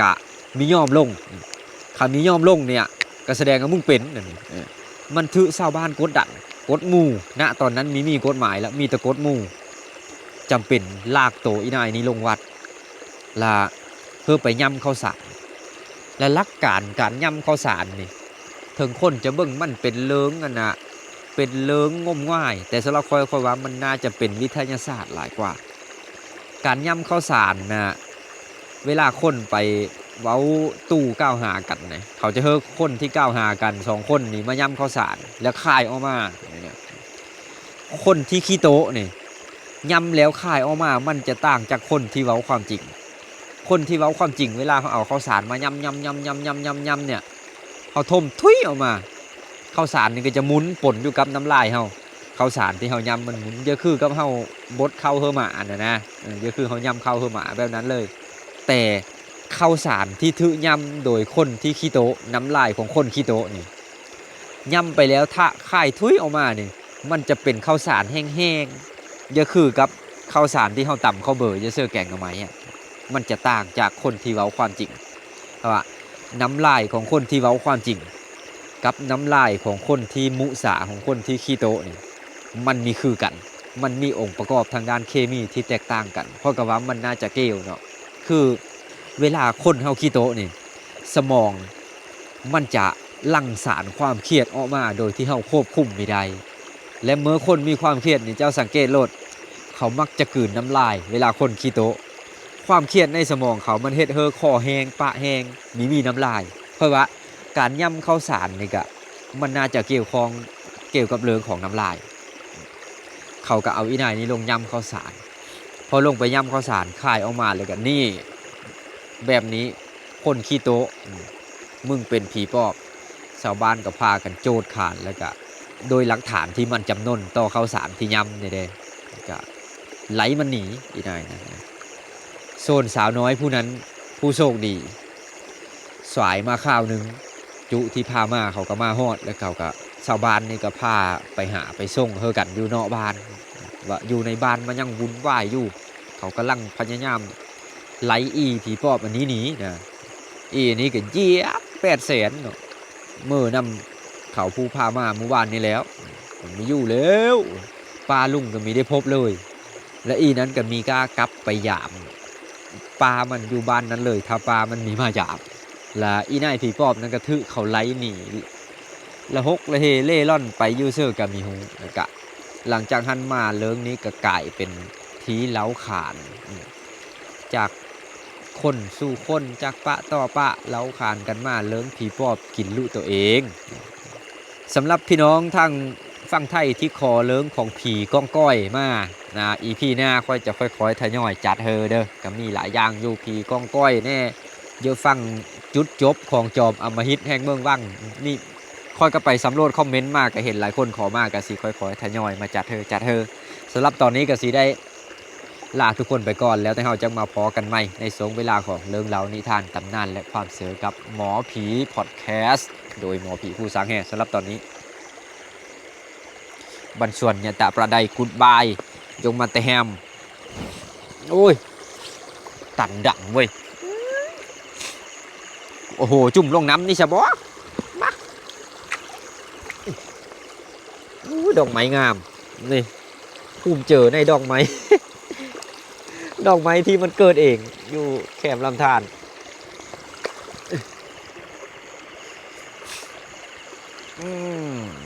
ກະມີຍອມລົງ ຄັນມີຍອມລົງເນີ້ຍ ກໍສະແດງວ່າມຶງເປັນ ເອີ ມັນຖືກຊາວບ້ານກົດດັນ ກົດໝູ່ ນະຕອນນັ້ນມີ ມີກົດໝາຍລະ ມີແຕ່ກົດໝູ່ ຈຳເປັນລາກໂຕອີ່ນາຍນີ້ລົງວັດ ລະເຮີໄປຫຍ້ຳເຂົ້າສານ ແລະ ຫຼັກການການຫຍ້ຳເຂົ້າສານນີ້ ເຖິງຄົນຈະເບິ່ງມັນເປັນເລື່ອງອັນນະ ເປັນເລື່ອງງົມງາຍ ແຕ່ສຳລັບຂ້ອຍ ຂ້ອຍວ່າມັນໜ້າຈະເປັນວິທະຍາສາດຫຼາຍກວ່າ ການຫຍ້ຳເຂົ້າສານນະ ເວລາຄົນໄປເວົ້າຕູ້ກ່າວຫາກັນນະ ເຂົາຈະເຮີຄົນທີ່ກ່າວຫາກັນສອງຄົນນີ້ມາຫຍ້ຳເຂົ້າສານ ແລ້ວຄາຍອອກມາ ຄົນທີ່ຂີ້ໂຕະນີ້ ຫຍ້ຳແລ້ວຄາຍອອກມາ ມັນຈະຕ່າງຈາກຄົນທີ່ເວົ້າຄວາມຈິງ ຄົນທີ່ເວົ້າຄວາມຈິງ ເວລາເຮົາເອົາເຂົ້າສານມາຫຍ້ຳໆໆໆໆໆ ເຮົາຖົມທຸຍອອກມາ ເຂົ້າສານນີ້ກໍຈະໝຸນປົນຢູ່ກັບນ້ຳລາຍເຮົາ. ເຂົ້າສານທີ່ເຮົາຫຍ້ຳມັນໝຸນ ຢ່າຄືກັບເຮົາບົດເຂົ້າເຮີໝາຫັ້ນນະ ເອີ ຢ່າຄືເຮົາຫຍ້ຳເຂົ້າເຮີໝາແບບນັ້ນເລີຍ. ແຕ່ເຂົ້າສານທີ່ຖືກຫຍ້ຳໂດຍຄົນທີ່ຂີ້ໂຕະ ນ້ຳລາຍຂອງຄົນຂີ້ໂຕະນີ້ ຫຍ້ຳໄປແລ້ວ ຖະຄາຍທຸຍອອກມານີ້ ມັນຈະເປັນເຂົ້າສານແຫ້ງໆ ຢ່າຄືກັບເຂົ້າສານທີ່ເຮົາຕຳເຂົ້າເບີ ຢ່າເຊີແກງໜໍ່ໄມ້ອະ ມັນຈະຕ່າງຈາກຄົນທີ່ເວົ້າຄວາມຈິງ. ເພາະວ່ານ້ຳລາຍຂອງຄົນທີ່ເວົ້າຄວາມຈິງ ກັບນ້ຳລາຍຂອງຄົນທີ່ມຸສາ ຂອງຄົນທີ່ຂີ້ໂຕະນີ້ ມັນມີຄືກັນ ມັນມີອົງປະກອບທາງດ້ານເຄມີທີ່ແຕກຕ່າງກັນ. ຂ້ອຍກໍວ່າມັນໜ້າຈະກ່ຽວເນາະ ຄືເວລາຄົນເຮົາຂີ້ໂຕະນີ້ ສະໝອງມັນຈະຫຼັ່ງສານຄວາມຄຽດອອກມາໂດຍທີ່ເຮົາຄວບຄຸມບໍ່ໄດ້ ແລະ ເມື່ອຄົນມີຄວາມຄຽດນີ້ ເຈົ້າສັງເກດໂລດ ເຂົາມັກຈະກືນນ້ຳລາຍເວລາຄົນຂີ້ໂຕະ. ຄວາມຄຽດໃນສະໝອງເຂົາມັນເຮັດໃຫ້ຄໍແຫ້ງ ປາກແຫ້ງ ມີມີນ້ຳລາຍ. ຂ້ອຍວ່າການຫຍ້ຳເຂົ້າສານນີ້ກະ ມັນໜ້າຈະກ່ຽວຂ້ອງ ກ່ຽວກັບເລື່ອງຂອງນ້ຳລາຍ. ເຂົາກໍເອົາອີ່ນາຍນີ້ລົງຫຍ້ຳເຂົ້າສານ ພໍລົງໄປຫຍ້ຳເຂົ້າສານ ຄາຍອອກມາແລ້ວກໍນີ້ ແບບນີ້ ຄົນຂີ້ໂຕະ ອືມ ມຶງເປັນຜີປອບ. ຊາວບ້ານກໍພາກັນໂຈດຂານ ແລ້ວກໍໂດຍຫຼັກຖານທີ່ມັນຈຳນົນຕໍ່ເຂົ້າສານທີ່ຫຍ້ຳນີ້ເດ້ ກໍໄລ່ມັນໜີ ອີ່ນາຍນັ້ນນະ. ສ່ວນສາວນ້ອຍຜູ້ນັ້ນ ຜູ້ໂຊກດີ ສາຍມາຄາວໜຶ່ງ ຈຸທີ່ພາມາ ເຂົາກໍມາຮອດ ແລ້ວເຂົາກໍ ຊາວບ້ານນີ້ກໍພາໄປຫາໄປສົ່ງເຮີກັນຢູ່ນອກບ້ານ ວ່າຢູ່ໃນບ້ານມັນຍັງວຸ່ນວາຍຢູ່. ເຂົາກຳລັງພະຍາຍາມໄລ່ອີ່ຜີປອບອັນນີ້ໜີນະ. ອີ່ອັນນີ້ກໍຢຽບແປດແສນເນາະ ເມີນຳເຂົາຜູ້ພາມາມື້ວານນີ້ແລ້ວ ມັນບໍ່ຢູ່ແລ້ວ ປາລຸງກໍມີໄດ້ພົບເລີຍ. ແລະ ອີ່ນັ້ນກໍມີກ້າກັບໄປຢາມ ປາມັນຢູ່ບ້ານນັ້ນເລີຍ ຖ້າປາມັນມີມາຢາມ. ລະອີນາຍຜີປອບນັ້ນກໍຖືກເຂົາໄລ່ໜີ ລະຫົກລະເຮເລ່ລ່ອນໄປຢູ່ເຊີກະມີຮູ້. ລະກະຫຼັງຈາກຫັ້ນມາເລີງນີ້ກໍກາຍເປັນທີ່ເລົ່າຂານ ອາ ຈາກຄົນສູ່ຄົນ ຈາກປະຕໍ່ປະ ເລົ່າຂານກັນມາເລີງຜີປອບກິນລຸໂຕເອງ. ສຳລັບພີ່ນ້ອງທາງຝັ່ງໄທທີ່ຂໍເລື່ອງຂອງຜີກ້ອງກ້ອຍມານະ ອີພີໜ້າຂ້ອຍຈະຄ່ອຍໆທະຍອຍຈັດເຮີເດີ. ກໍມີຫຼາຍຢ່າງຢູ່ ຜີກ້ອງກ້ອຍແນ່ ຢູ່ຝັ່ງຈຸດຈົບຂອງຈອມອຳມະຫິດແຫ່ງເມືອງວັງນີ້. ຂ້ອຍກໍໄປສຳຫຼວດຄອມເມັນມາ ກໍເຫັນຫຼາຍຄົນຂໍມາ ກໍຊິຄ່ອຍໆທະຍອຍມາຈັດເຮີ ຈັດເຮີ. ສຳລັບຕອນນີ້ກໍຊິໄດ້ ລາທຸກຄົນໄປກ່ອນ ແລ້ວແຕ່ເຮົາຈະມາພໍ້ກັນໃໝ່ໃນຊ່ວງເວລາຂອງເລື່ອງເລົ່ານິທານ, ຕຳນານ ແລະ ຄວາມເຊື່ອກັບໝໍຜີພອດແຄສ ໂດຍໝໍຜີຜູ້ສ້າງແຮ່. ສຳລັບຕອນນີ້ ບັນຊວນຍະຕະປະໄດ ກຸດບາຍ ຢົງມາແຕ່ແຮມ. ໂອ້ຍ ຕັນດັງເວີຍ. ໂອ້ໂຫ ຈຸ່ມລົງນ້ຳນີ້ຊະບໍ? ມາ. ໂອ້ ດອກໄມ້ງາມນີ້. ພູມເຈີໃນດອກໄມ້ ດອກໄມ້ທີ່ມັນເກີດເອງຢູ່ແຄມລຳທານ. ອືມ